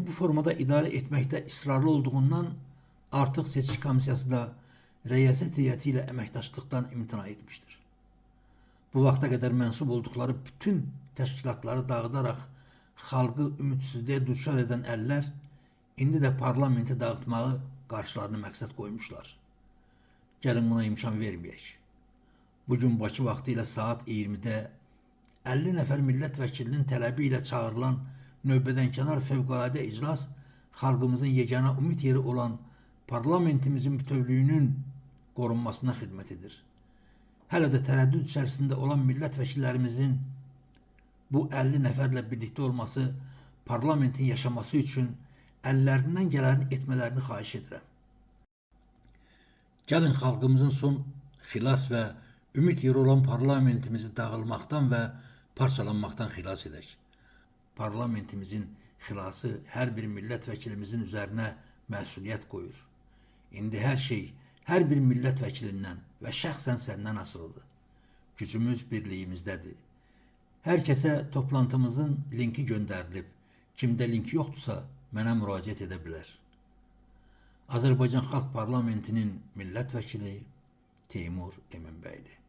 Bu formada idarə etməkdə israrlı olduğundan artıq seçki komissiyası da rəyasət heyəti ilə əməkdaşlıqdan imtina etmişdir. Bu vaxta qədər mənsub olduqları bütün təşkilatları dağıdaraq xalqı ümidsizliyə düçar edən əllər indi də parlamenti dağıtmağı qarşılarına məqsəd qoymuşlar. Gəlin buna imkan verməyək. Bugün Bakı vaxtı ilə saat 20-də 50 nəfər millət vəkilinin tələbi ilə çağırılan növbədənkənar fövqəladə iclas xalqımızın yeganə ümid yeri olan parlamentimizin bütövlüyünün qorunmasına xidmət edir. Hələ də tərəddüd içərisində olan millət vəkillərimizin bu 50 nəfərlə birlikdə olması parlamentin yaşaması üçün əllərindən gələni etmələrini xahiş edirəm. Gəlin xalqımızın son xilas və ümid yeri olan parlamentimizi dağılmaqdan və parçalanmaqdan xilas edək. Parlamentimizin xilası hər bir millət vəkilimizin üzərinə məsuliyyət qoyur. İndi hər şey hər bir millət vəkilindən və şəxsən səndən asılıdır. Gücümüz birliyimizdədir. Hər kəsə toplantımızın linki göndərilib. Kimdə link yoxdursa, mənə müraciət edə bilər. Azərbaycan Xalq Parlamentinin millət vəkili Teymur Eminbəyli.